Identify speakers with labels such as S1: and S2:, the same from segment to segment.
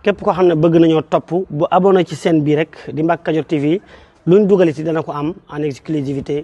S1: képp koo xam ne bëgg nañoo topp bu abonné ci chaîne bi rek di Mbacke Kadior TV luñ dugal ci dana ko am en exclusivité.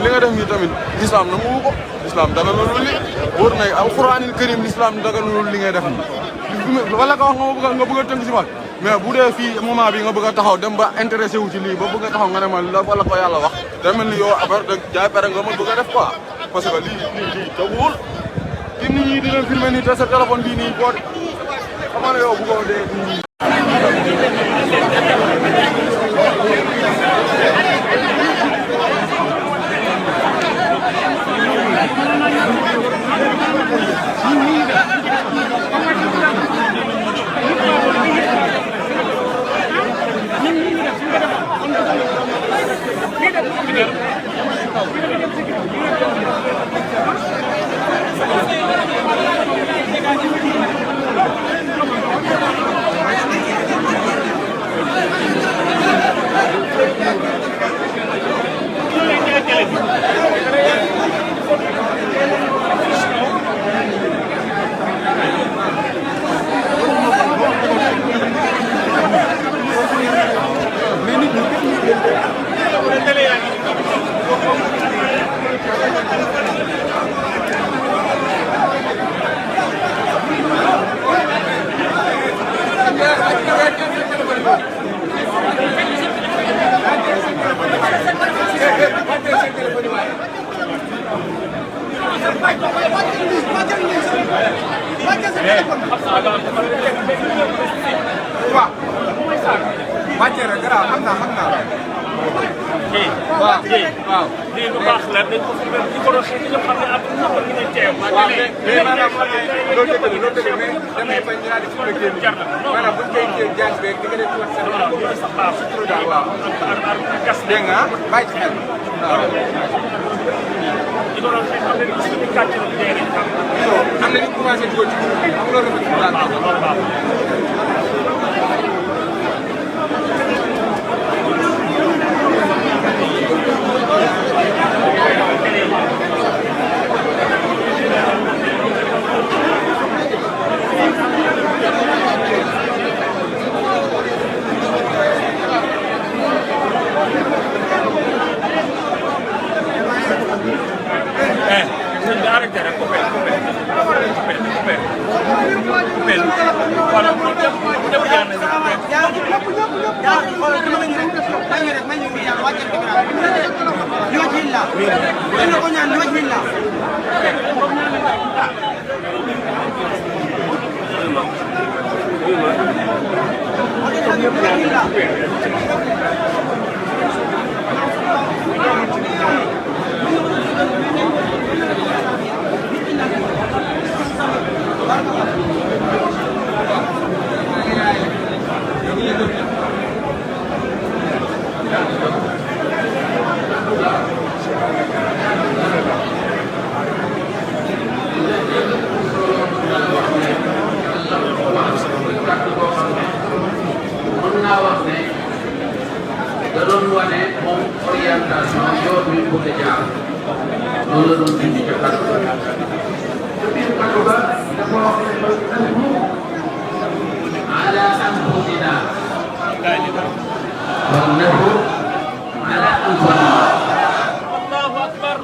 S2: li nga def nii tamit l'islam na mu ko l'islam daga loolu li wóor na alxuraanil karim l'islam daga loolu li ngay def nii wala nga wax nga bëgg a tënk si wax mais bu dee fii moment bi nga bëgg a taxaw dem ba intéressé wu ci lii ba bëgg a taxaw nga ne ma la wala ko yàlla wax da mel ni yow affaire de jaay pere nga ma bëgg a def quoi parce que lii teguwul ki nit ñi di leen filmer nii te sa téléphone bii nii boo xam nga ne yow bu ko dee
S3: wàcce rek garaaw xam naa waaw waaw
S4: lii lu baax la dañ ko fi mel ni ko waxee ñëpp xam ne ak ñëpp ñu ne teew
S3: waaw mais maanaam loolu dëgg mais damay bañ ñu di fi génn maanaam buñ koy jël jaay beeg di nga def wax seen
S4: waaw lii sax baax
S3: surtout daal waaw
S4: ak gas
S3: dégg nga bàyyi ci xel waaw
S4: di ko waxee xam ne gis ñu kàcc na dee
S3: am na ñu commencé di ko ci am loolu
S4: baax
S5: loolu la doon indi ca kàddu te biir kàddu ba dafa wax ne albu ala anfusina wa nahu ala anfusina. Allahu akbar.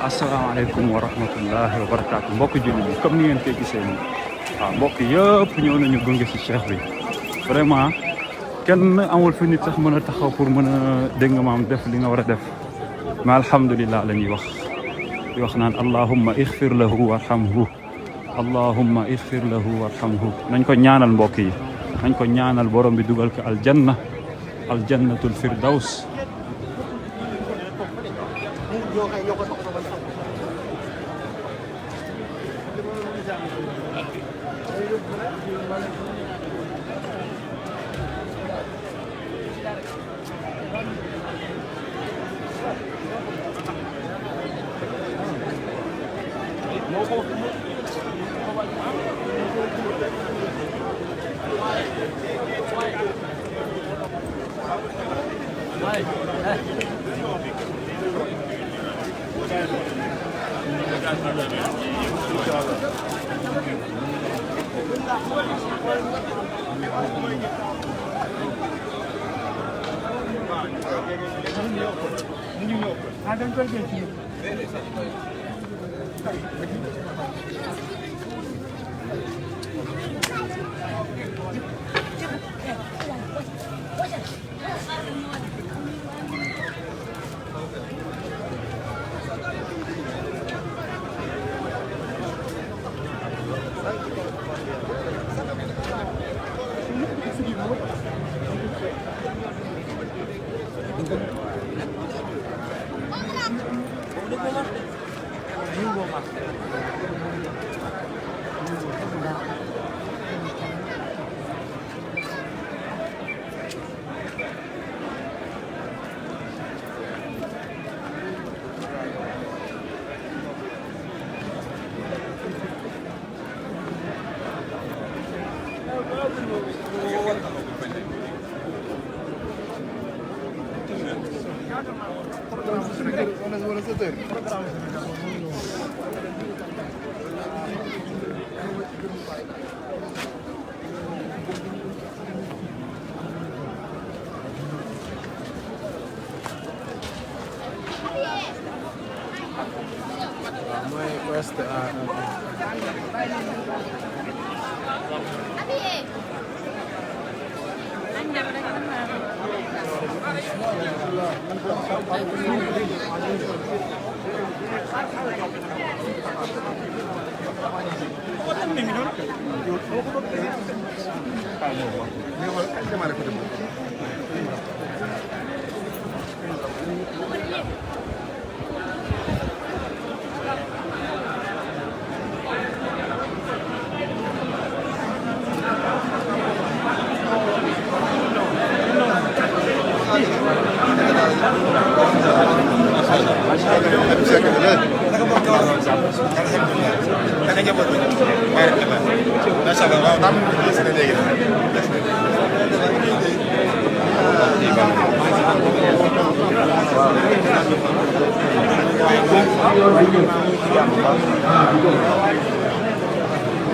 S6: asalaamaaleykum wa rahmatullahi wa barakaatu mbokk jullit bi comme ni ngeen koy gisee nii waaw mbokk yëpp ñëw nañu gunge si cheikh bi vraiment kenn amul fi nit sax mën a taxaw pour mën a dégg nga maam def li nga war a def mais alhamdulilah la ñuy wax di wax naan allahumma ixfir lahu warhamhu allahumma ixfir lahu warhamhu nañ ko ñaanal mbokk yi nañ ko ñaanal borom bi dugal ko aljanna aljannatul firdaws.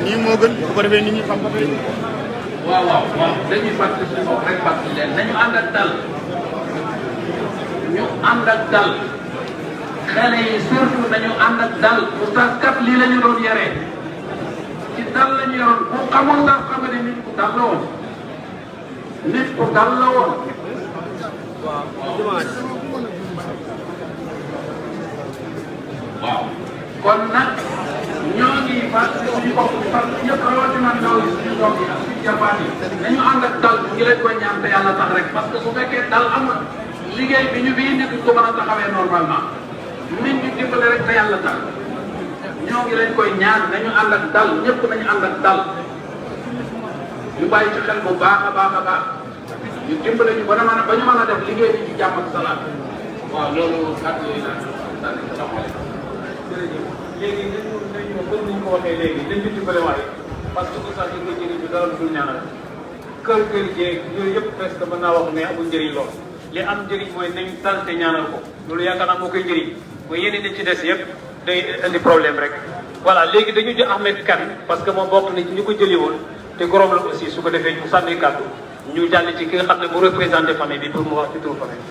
S2: nii moo gën bu ko defee nit ñi xam ko tey.
S5: waaw dañuy fàttali suñu bopp rek fàttali leen nañu ànd ak dal ñu ànd ak dal xale yi surtout nañu ànd ak dal oustaz kat lii la ñu doon yaree ci dal la ñu yoroon bu xamul nga xam ne nit ku dal la woon nit ku dal la woon. waaw kon nag ñoo ngi fàttali suñu bopp fàttali ñëpp rawatina ndaw yi suñu doom yi ak suñu jabaat yi nañu ànd ak dal ngi leen koy ñaan te yàlla tax rek parce que su fekkee dal am na liggéey bi ñu fi indi duñ ko mën a taxawee normalement nit ñi dimbale rek te yàlla tax ñoo ngi leen koy ñaan nañu ànd ak dal ñëpp nañu ànd ak dal ñu bàyyi ci xel bu baax a baax a baax ñu dimbale ñu ba ñu mën a def liggéey bi ci jàmm ak salaam waaw loolu kàddu yi laa
S3: léegi nañu comme ni ñu ko waxee léegi dañ ñu dimbale waaye parce que sax ñu koy jëriñ bi dara dul ñaanal kër jeeg yooyu yëpp presque mën naa wax ne amul njëriñ lool li am njëriñ mooy nañ tal te ñaanal ko loolu yaakaar naa moo koy njëriñ mooy yeneen di ci des yëpp day indi problème rek voilà léegi dañu jël Ahmed Kane parce que moom bokk na ci ñu ko jëli woon te gorom la aussi su ko defee ñu sànni kàddu ñu jàll ci ki nga xam ne mu représenté famille bi pour mu wax ci turu famille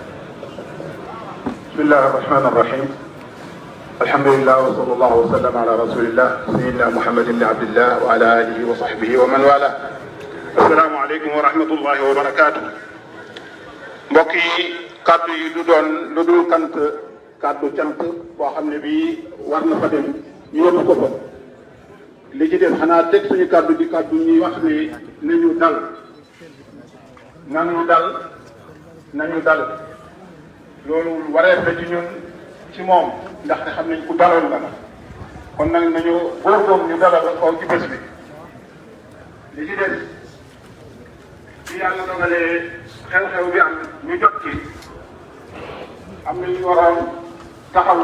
S7: bismillahi rahmani rahim alhamdulillah wa sallallahu wa sallam ala rasulillah sayyidina muhammad ibn abdillah wa ala alihi wa sahbihi wa man wala assalaamu aleykum wa rahmatullahi wa barakatuh mbokk yi kàddu yi du doon lu dul kàddu cant boo xam ne bii war na fa dem ñu yóbbu ko fa li ci des xanaa teg suñu kàddu di kàddu ñuy wax ne nañu dal loolu wareef la ci ñun ci moom ndaxte xam nañ ku daloon la kon nag nañu góorgóorlu ñu dalal kaw ci bés bi li ci des bi yàlla dogalee xew-xew bi am ñu jot ci am na ñu waroon taxaw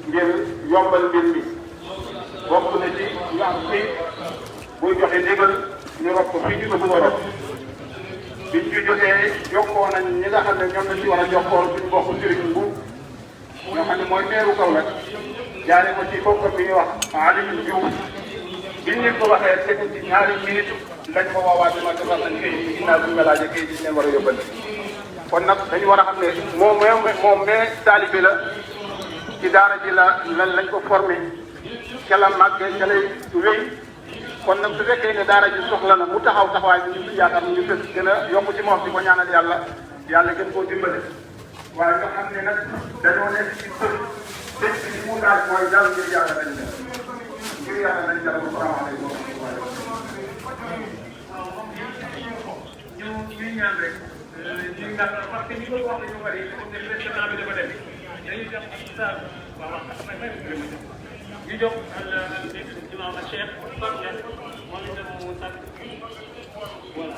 S7: ngir yombal mbir mi bokk na ci ñu am fii buy joxe ndigal ñu rob ko fii ñu ko bëgg a rob biñ ci jotee jokkoo nañ ñi nga xam ne ñoom lañ ci war a jokkool suñu mbokk sëriñ bu ñoo xam ne mooy meeru Kaolack jaare ko ci bokkam bi ñuy wax Aliou Diouf biñ leen ko waxee tegu ci ñaari minute lañ ko woowaat ma defal nañ kayit ci ginnaaw bi ñu laajee kayit yi leen war a yóbbal kon nag dañu war a xam ne moom mais taalibe la ci daara ji lañ ko formé ca la màggee ca lay wéy kon nag su fekkee ne daara ji soxla na mu taxaw taxawaay bi ñu yaakaar ñu fës gën a yokk ci moom di ko ñaanal yàlla gën koo dimbale waaye nga xam ne nag dañoo nekk ci bés bi li mu laaj mooy dal ngir yàlla lañ def ngir yàlla lañ def asalaamaaleykum
S3: ñu ñaan rek ñu gàttal parce que ñu koy wax dañu bari ne président bi dafa dem dañuy jox sa waaw ñu jox imam Cheikh Pape moom itam mu tàgg voilà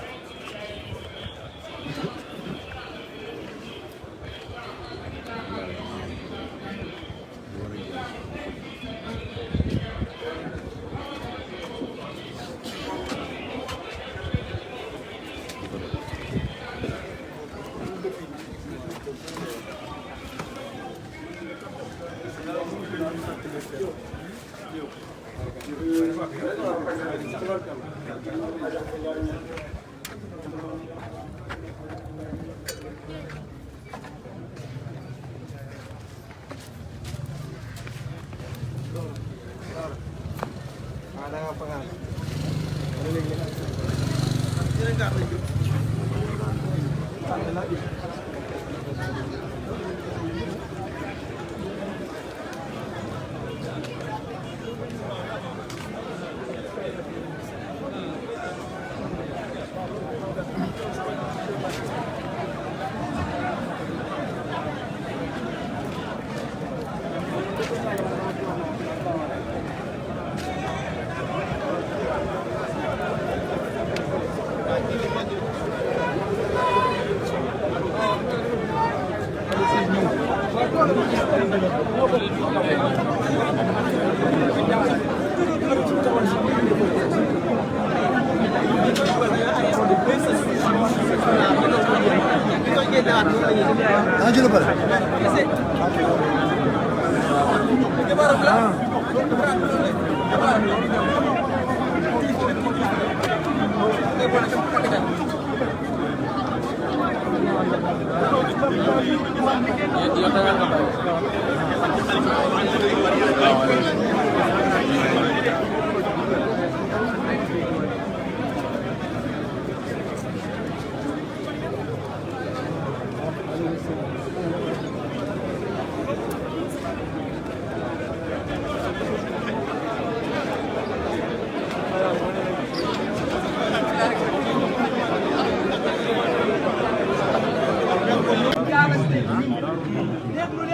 S8: déglu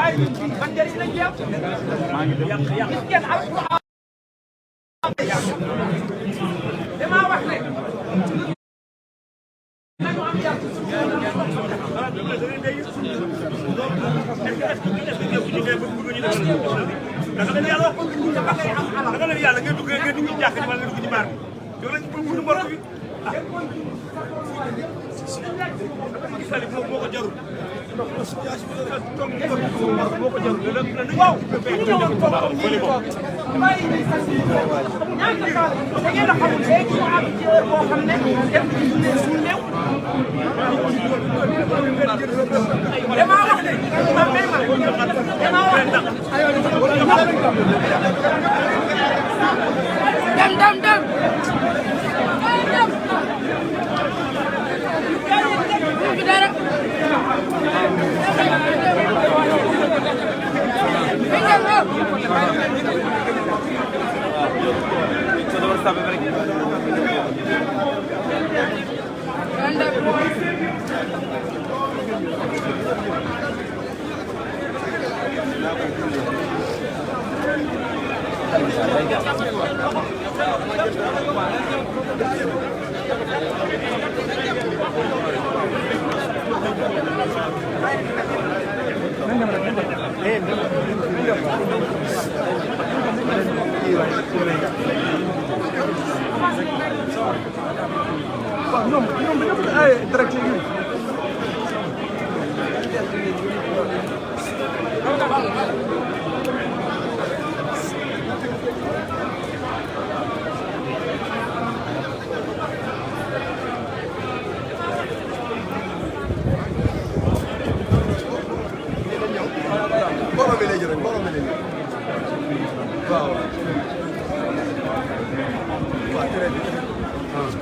S4: waaye ñun fii ban njëriñ lañ ci am. gis ngeen alquran damaa wax ne nañu am yàq. dafa leen yàlla wax dafa ngay am alal dafa leen yàlla ngay dugg ngay dugg ci jàkk wala nga dugg ci baar bi yow lañ pour mënu mbor bi gis ali moo ko jarul moo ko jarul waaw ñu ñëwoon toog bàyyi ni sax ñaata saal da ngeen a xamul léegi mu am ci heure boo xam ne dem ci suñu néew damaa wax ne ma may ma damaa wax dem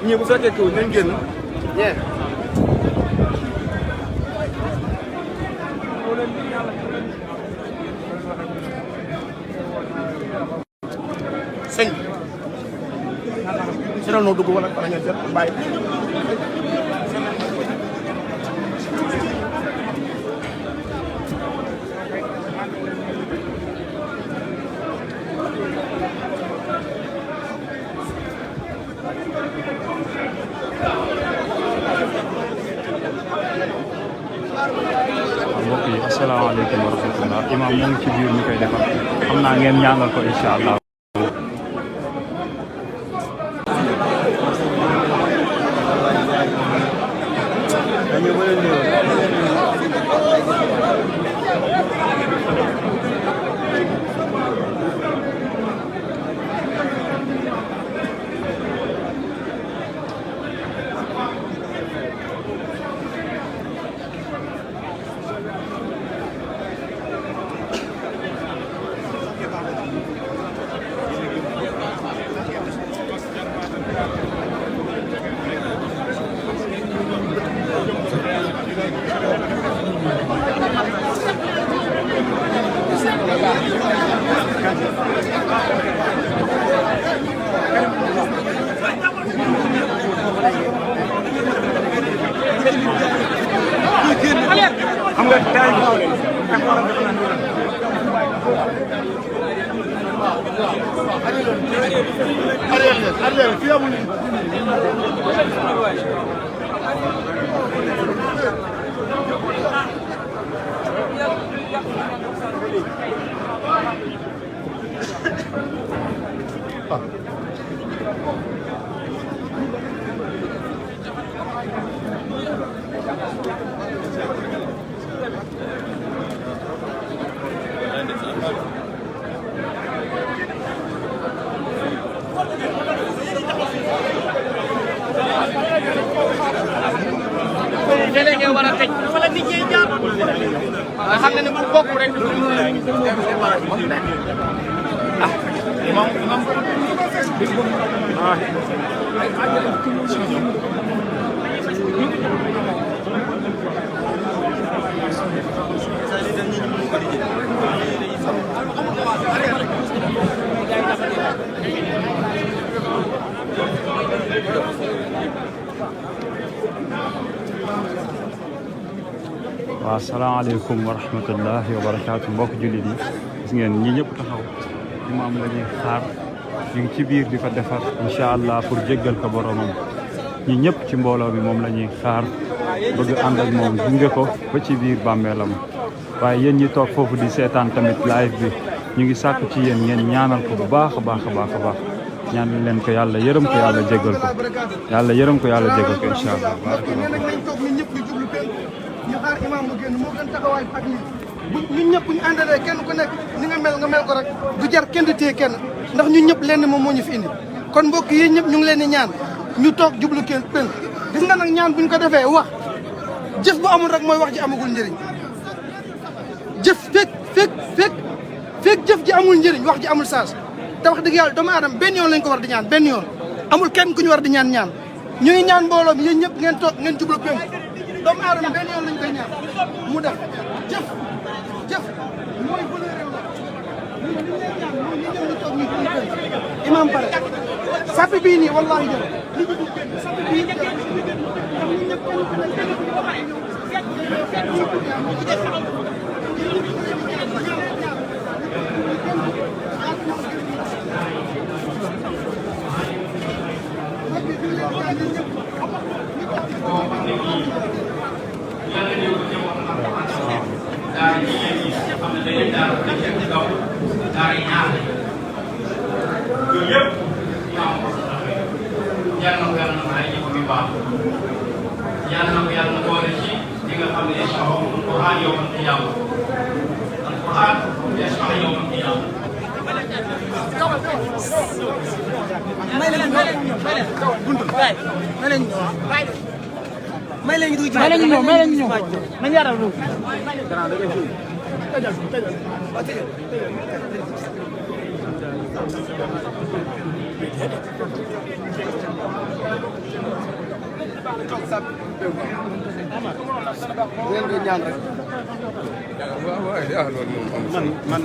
S2: ñii bu fekkee kiw nañ génn ñee sëñ si la noo dugg wala ngeen jot bàyyi
S6: mbokk yi asalaamaaleykum wa rahmatullah imam mu ngi ci biir ñu koy defar xam naa ngeen ñaanal ko incha allah.
S4: xam nga daay
S7: arrière fi amul
S1: délégué war a tëj wala nit ñi jaar nga xam ne bu bokk rek
S6: waaw salaamaaleykum wa rahmatullahi wa barakaatu mbokk jullit yi gis ngeen ñi ñëpp taxaw imaam la ñuy xaar ñu ngi ci biir di ko defar incha allah pour jéggal ko boromam ñi ñëpp ci mbooloo mi moom la ñuy xaar bëgg ànd ak moom gunge ko ba ci biir bàmmeelam waaye yéen ñi toog foofu di seetaan tamit live bi ñu ngi sàkku ci yéen ngeen ñaanal ko bu baax a baax a baax a baax ñaanal leen ko yàlla yërëm ko yàlla jéggal ko yàlla yërëm ko yàlla jéggal ko incha allah
S4: ñu xaar imam bu génn moo gën taxawaay ak lii ñun ñëpp ñu àndalee kenn ku nekk ni nga mel ko rek du jar kenn di téye kenn ndax ñun ñëpp lenn moom moo ñu fi indi kon mbokk yi ñëpp ñu ngi leen di ñaan ñu toog jublu kenn penk gis nga nag ñaan buñ ko defee wax jëf bu amul rek mooy wax ji amagul njëriñ jëf fekk jëf ji amul njëriñ wax ji amul saas te wax dëgg yàlla doomu aadama benn yoon lañ ko war di ñaan benn yoon amul kenn ku ñu war di ñaan ñu ngi ñaan mbooloo mi yéen ñëpp ngeen toog ngeen jublu penk doomu aadama benn yoon lañ koy ñaan mu def jëf mooy bu réew la ñu leen ñaan mooy ñu ñëw ñu toog ñu jublu penk imam pare sappi bii nii wallahi jël sappi bii
S8: yàlla na ko yàlla boole ci li nga xam ne yashfa'u al-Qur'an yawm al-qiyama al-Qur'an yashfa'u yawm al-qiyama
S4: may leen ñëw nañ yaatal lu ngeen di ñaan rek man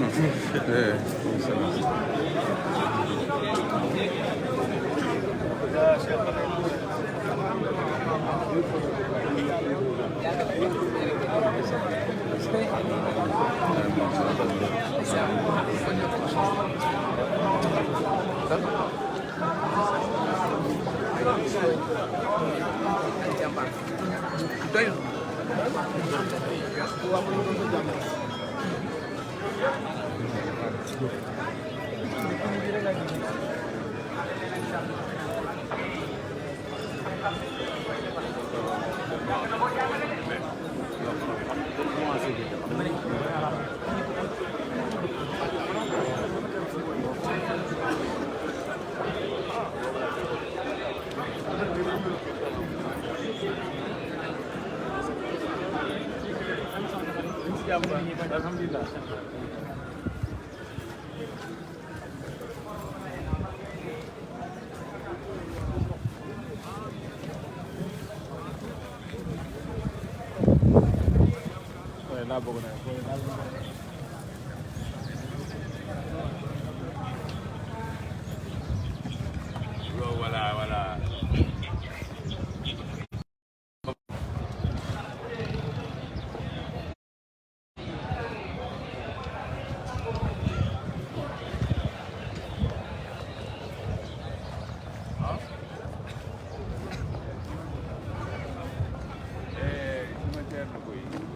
S4: alhamdulillah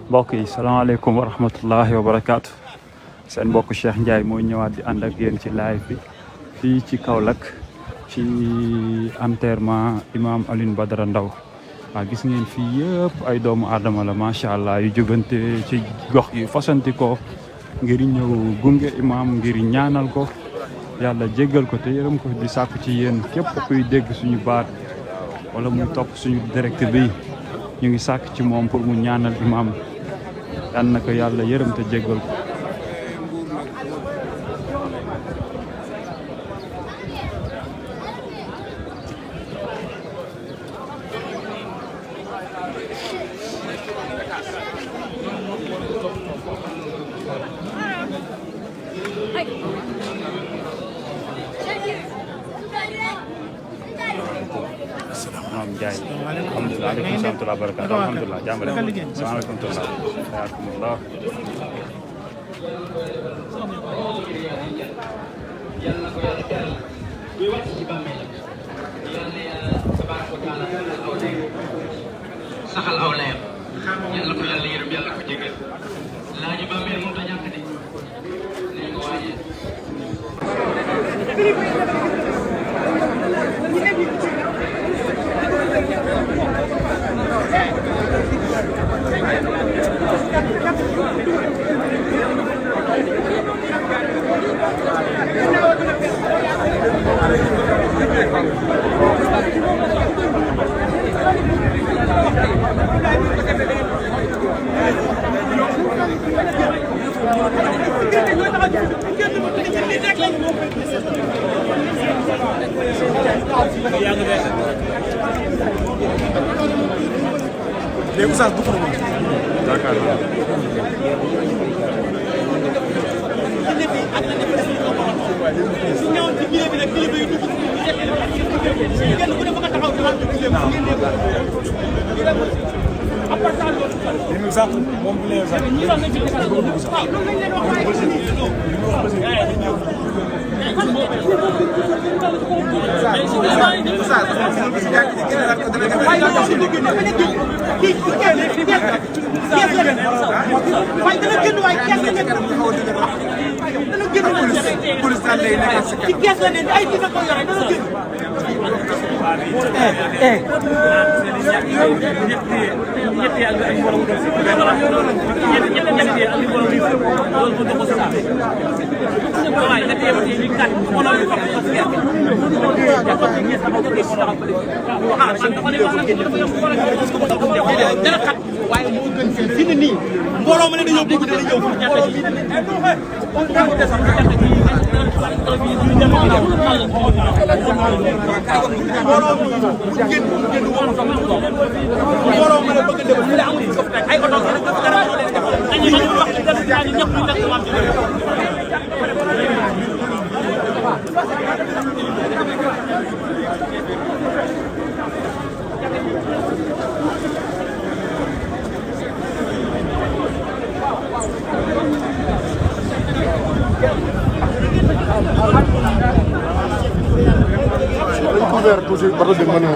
S6: mbokk yi salaamaaleykum wa rahmatullahi wa barakaatu seen mbokk Cheikh Ndiaye mooy ñëwaat di ànd ak yéen ci live bi fii ci Kaolack ci enterrement imam Alioune Badara Ndao waaw gis ngeen fii yëpp ay doomu aadama la macha allah yu jógante ci gox yu fasanti ko ngir ñëw gunge imam ngir ñaanal ko yàlla jéggal ko te yërëm ko di sàkku ci yéen képp kuy dégg suñu baat wala muy topp suñu direct bi ñu ngi sàkk ci moom pour mu ñaanal imam yal na ko yàlla yërëm te jéggal ko Imam Ndiaye alhamdulilah aleykum salaam wa barakaatu alhamdulilah jàmm rek salaamaaleykum tulla hayaakumullah
S8: yàlla na ko yàlla teral buy wàcc ci bàmmeelam yàlla na yàlla tabaaraka wa taala aw layam saxal aw layam yàlla na ko yàlla yërëm yàlla ko jégal laaju bàmmeel mënut a ñàkk de nañ ko waajee
S9: léegi oustaz bu ko moom
S6: d'accord
S9: sax moom bu leen sax
S10: waaye moo gën fii ni nii mbooloo ma ne dañoo bëgg dina ñëw pour ñaata ji mbooloo ma ne bëgg dem fi la amul ko ay oto dara dañu wax ñëpp ñu nekk am
S2: couvert tout ba do mën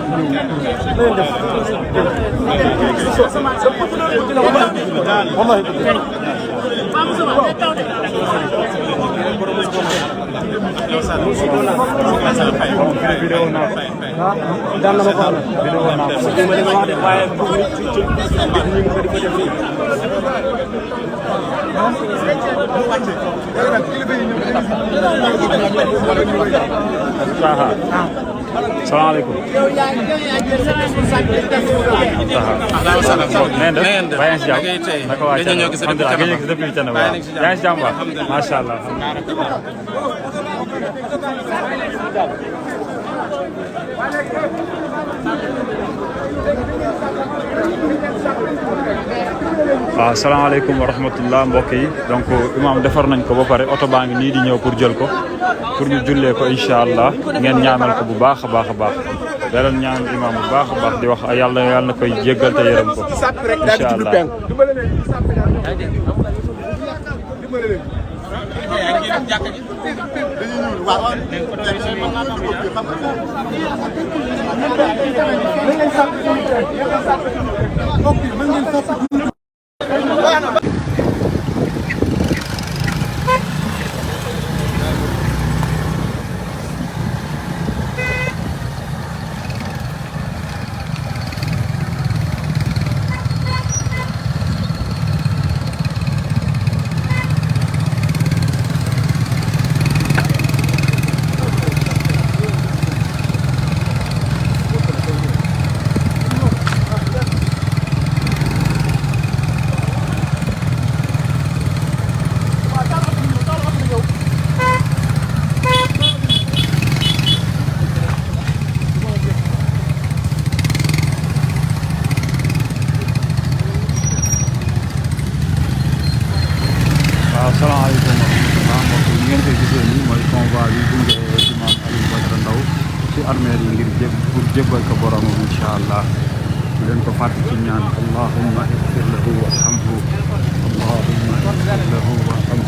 S6: salaamaaleykum. Baye si jàmm naka waa Thiénaba alhamdulilah nga gis depuis Thiénaba waaw yaa ngi si jàmm baax macha allah. waaw salaamaaleykum wa rahmatullah mbokk yi donc imam defar nañ ko ba pare oto baa ngi nii di ñëw pour jël ko pour ñu jullee ko incha allah ngeen ñaanal ko bu baax a baax a baax dalal ñaanal imam bu baax a baax di wax yàlla yàlla na koy jéggal te yërëm ko incha allah. jébbal ko boromam incha allah bu leen ko fàtte ci ñaan allahumma ighfir lahu warhamhu allahumma ighfir lahu warhamhu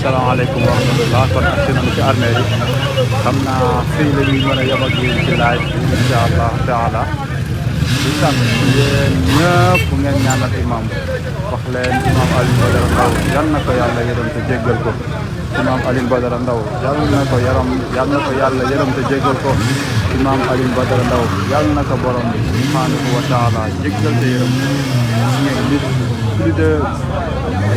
S6: salaamaaleykum wa rahmatulah kon ak si nañu ci armée yi xam naa fii la ñuy mën a yem ak yéen ci live bi incha allah taala di sant yéen ñëpp ngeen ñaanal imam wax leen imam Alioune Badara Ndao yal na ko yàlla yërëm te jéggal ko imam Alioune Badara Ndao yal na ko yàlla yërëm te jéggal ko imam Alioune Badara Ndao yal na ko borom bi subhanahu wa taala jéggal te yërëm plus de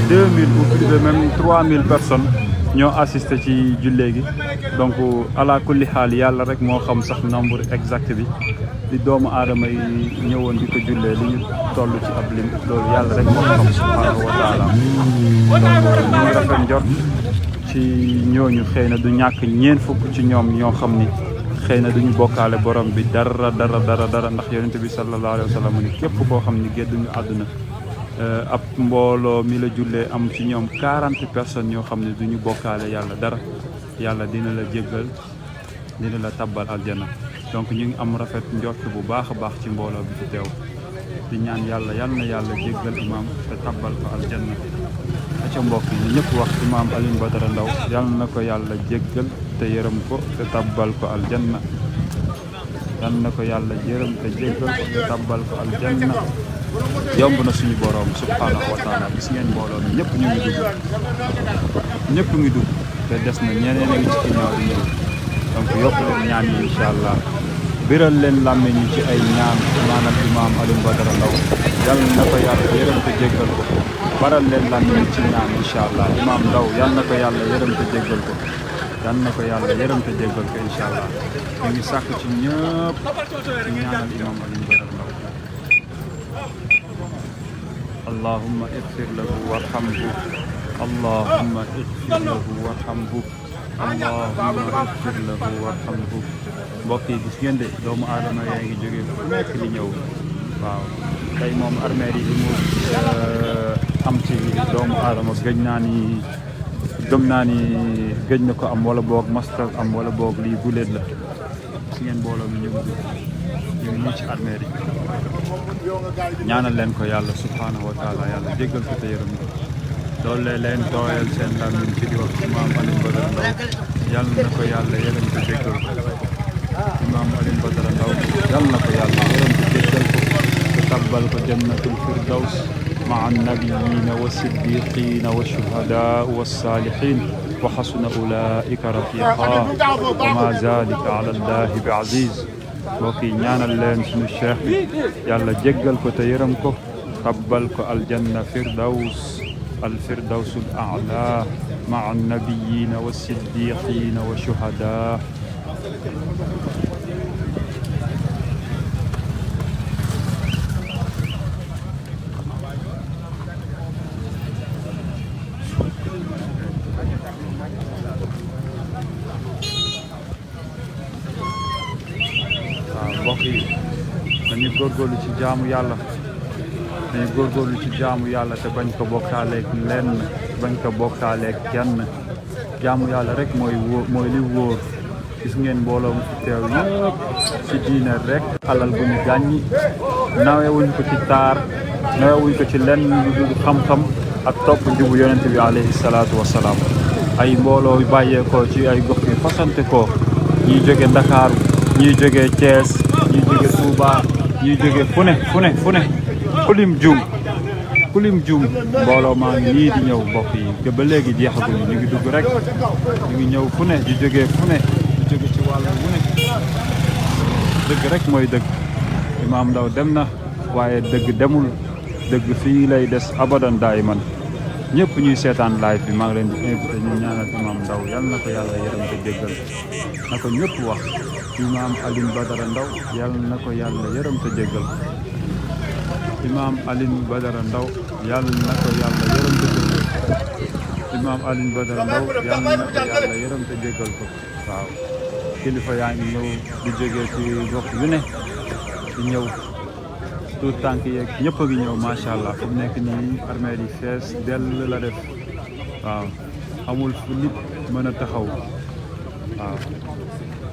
S6: 2000 ou plus de même 3000 personnes ñoo assisté ci jullee gi donc ala kulli xaal yàlla rek moo xam sax nombre exact bi li doomu aadama yi ñëwoon di ko jullee li ñu toll ci ab lim loolu yàlla rek moo xam subhanahu wa taala donc ñu ngi rafet njort ci ñooñu xëy na du ñàkk ñeent fukk ci ñoom ñoo xam ni xëy na duñu bokkaale borom bi dara ndax yonent bi sallallahu alayhi wa sallam ni képp koo xam ni gédduñu àdduna ab mbooloo mi la jullee am ci ñoom 40 personnes ñoo xam ne duñu bokkaale yàlla dara yàlla dina la jéggal dina la tabbal aljanna donc ñu ngi am rafet njort bu baax a baax ci mbooloo bi fi teew di ñaan yàlla yal na yàlla jéggal imam te tabbal ko aljanna ca mbokk yi ñëpp wax imam Alioune Badara Ndao yal na ko yàlla jéggal te yërëm ko te tabbal ko aljanna yal na ko yàlla yërëm te jéggal ko te tabbal ko aljanna yomb na suñu borom subhanahu wa taala gis ngeen mbooloo mi ñëpp ñu ngi dugg te des na ñeneen a ngi ci ginnaaw di ñëw donc yokk leen ñaan yi incha allah biral leen làmmiñ yi ci ay ñaan maanaam imam Alioune Badara Ndao yal na ko yàlla yërëm te jéggal ko baral leen làmmiñ yi ci ñaan incha allah imam Ndao yal na ko yàlla yërëm te jéggal ko yal na ko yàlla yërëm te jéggal ko incha allah ñu ngi sàkk ci ñëpp ñu ñaanal imam Alioune Badara Ndao allahumma ighfir lahu warhamhu allahumma ighfir lahu warhamhu allahumma ighfir lahu warhamhu mbokk yi gis ngeen de doomu aadama yaa ngi jóge fu nekk di ñëw waaw tey moom armée yi li mu am ci doomu aadama gëj naa ni gëm naa ni gëj na ko am wala boog masta am wala boog lii guléet la gis ngeen mbooloo mi ñu ngi nii ci armée yi ñaanal leen ko yàlla subhanahu wa taala yàlla jéggal ko te yërëm ko doole leen tooyal seen làmmiñ ci di wax imam Alioune Badara Ndao yàlla na ko yàlla yërëm te jéggal ko imam Alioune Badara Ndao yàlla na ko yàlla yërëm te jéggal ko تقبل جنة الفردوس مع النبيين والصديقين والشهداء والصالحين وحسن أولئك رفيقا وما ذلك على الله بعزيز وكي ñaanal leen suñu cheikh bi yàlla jéggal ko te yërëm ko tabbal ko aljanna firdaws الفردوس الأعلى مع النبيين والصديقين والشهداء mbokk yi dañu góorgóorlu ci jaamu yàlla dañu góorgóorlu ci jaamu yàlla te bañ ko bokkaaleeg lenn bañ ko bokkaaleeg kenn jaamu yàlla rek mooy li wóor gis ngeen mbooloo mu fi teew yëpp ci diine rek alal bu ñu gàññi nawewuñ ko ci taar nawewuñ ko ci lenn lu dul xam-xam ak topp njubu yonent bi alayhi salaatu wasalaam ay mbooloo bàyyeekoo ci ay gox yi fasante ko ñiy jóge Ndakaaru ñiy jóge Thiès ñiy jóge Touba ñiy jóge fu ne kulim juum mbooloo maa ngi nii di ñëw mbokk yi ba léegi jeexaguñu ñu ngi dugg rek ñu ngi ñëw fu ne di jóge fu ne di jóge ci wàll wu ne dëgg rek mooy dëgg Imam Ndao dem na waaye dëgg demul dëgg fii lay des abadan daayiman ñëpp ñuy seetaan live bi maa ngi leen di invité ñu ñaanal Imam Ndao yal na ko yàlla yërëm te jéggal na ko ñëpp wax Imam Alioune Badara Ndao yal na ko yàlla yërëm te jéggal Imam Alioune Badara Ndao yal na ko yàlla yërëm te jéggal Imam Alioune Badara Ndao yal na ko yàlla yërëm te jéggal ko waaw kilifa yaa ngi ñëw di jógee ci gox yu ne di ñëw tuut tànk yeeg ñëpp a ngi ñëw macha allah fu mu nekk nii armée yi fees dell la def waaw amul fu nit mën a taxaw waaw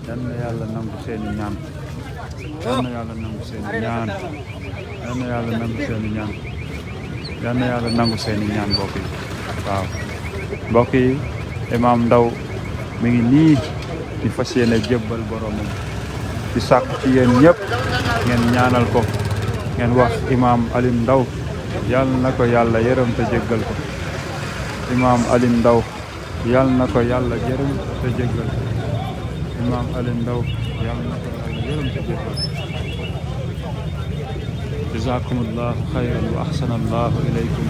S6: yal na yàlla nangu seeni ñaan yal na yàlla nangu seeni ñaan yal na yàlla nangu seeni ñaan yal na yàlla nangu seeni ñaan mbokk yi waaw mbokk yi Imam Ndao mi ngi nii di fas yéene jébbal boromam di sàkku ci yéen ñëpp ngeen ñaanal ko ngeen wax Imam Alioune Ndao yal na ko yàlla yërëm te jéggal ko Imam Alioune Ndao yal na ko yàlla yërëm te jéggal ko Imam Alioune Ndao yal na ko yàlla yërëm te jéggal ko jazakumullahu xayran wa ahsana allahu ilaykum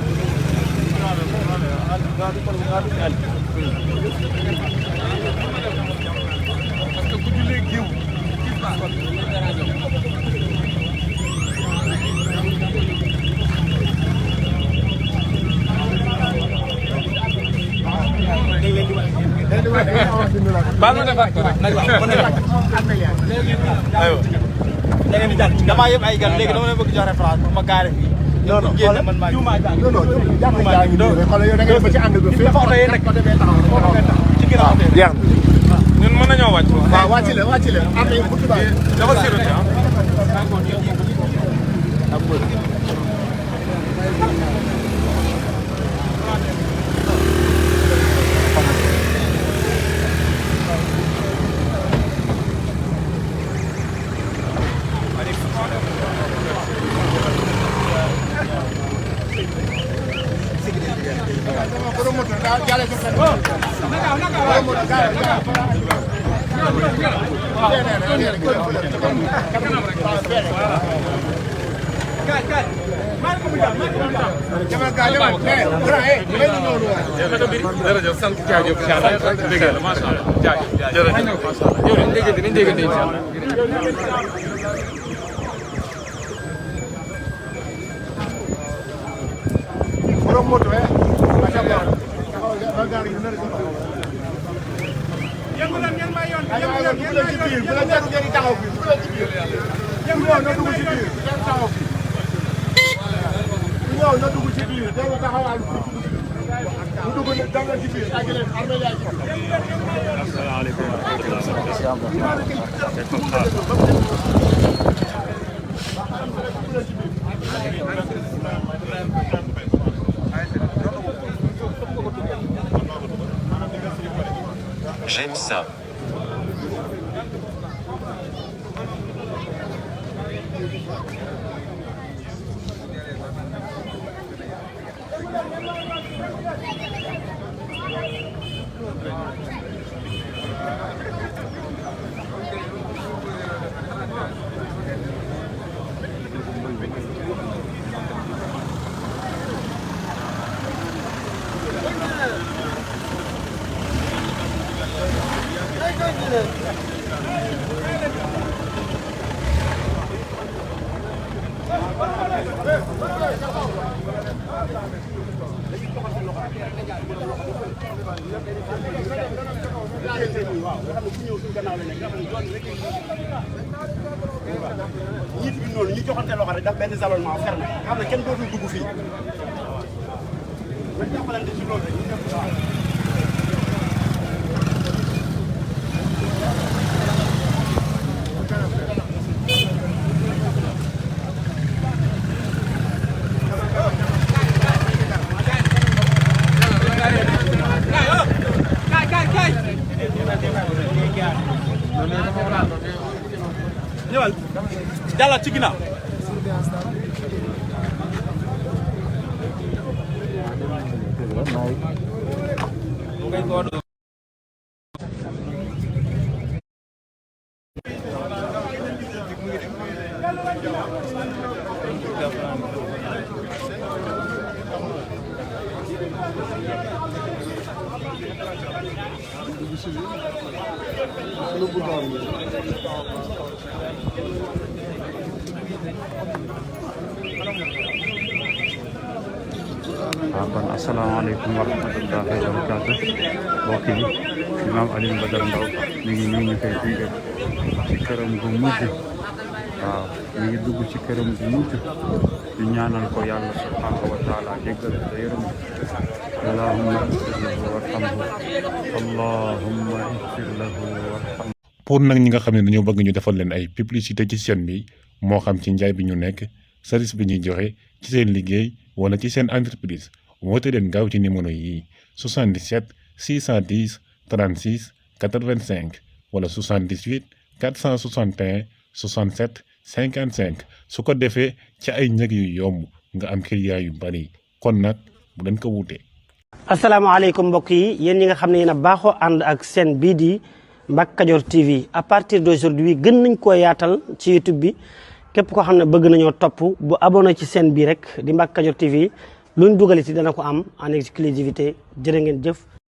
S9: baal ma defaat ko rek nag aywa da ngeen di jàll damaa yëpp ay gan léegi dama leen bëgg jox référence pour ma gaare fii non non xoolal man maa ngi non non jàmm yaa ngi nii xoolal yow da ngay ba ci ànd bi fii photo yi rek ci ginnaaw jeex na ñun mën nañoo wàcc waaw wàcc leen am nañu bu tubaab dafa sécurité jërëjëf sant jaajëf incha allah dégg la macha allah jaajëf jërëjëf yow dañu déggante incha allah borom moto macha allah yëngu leen ngeen may yoon yëngu leen ngeen may yoon bu la jarul ngeen taxaw fi bu la ci biir yëngu leen na dugg ci biir ngeen taxaw fi ñëw na dugg ci biir dañu taxawal mu dugg ne danga ci biir ak leen armée yaay ko asalaamaaleykum wa
S11: J'aime ça.
S9: ñi fi noonu ñu joxante loxo rek daf benn isolement fermé xam ne kenn dootul dugg fii ñu jàppalante ci loolu rek ñu def
S10: ñëwal jàllal ci ginnaaw
S6: kon asalaamaaleykum wa rahmatullahi wa barakaatu mbokk yi Imam Alioune Badara Ndao mi ngi nii ñu koy gunge ci këram gu mujj waaw mi ngi dugg ci këram gu mujj di ñaanal ko yàlla subhanahu wa taala jéggal ko yërëm allahumma ighfir lahu warhamhu allahumma ighfir lahu warhamhu.
S11: pour nag ñi nga xam ne dañoo bëgg ñu defal leen ay publicité ci chaîne bi moo xam ci njaay bi ñu nekk service bi ñuy joxe ci seen liggéey wala ci seen entreprise woote leen gaaw ci numéro yi 77 610 36 85 wala 78 461 67 55 su ko defee ci ay njëg yu yomb nga am client yu bari kon nag bu leen ko wuute.
S1: asalaamaaleykum mbokk yi yéen ñi nga xam ne yéen a baaxoo ànd ak seen bii di Mbacke Kadior TV à partir d'aujourd'hui gën nañ koo yaatal ci YouTube bi képp koo xam ne bëgg nañoo topp bu abonné ci seen bii rek di Mbacke Kadior TV luñ dugal ci dana ko am en exclusivité jërë ngeen jëf.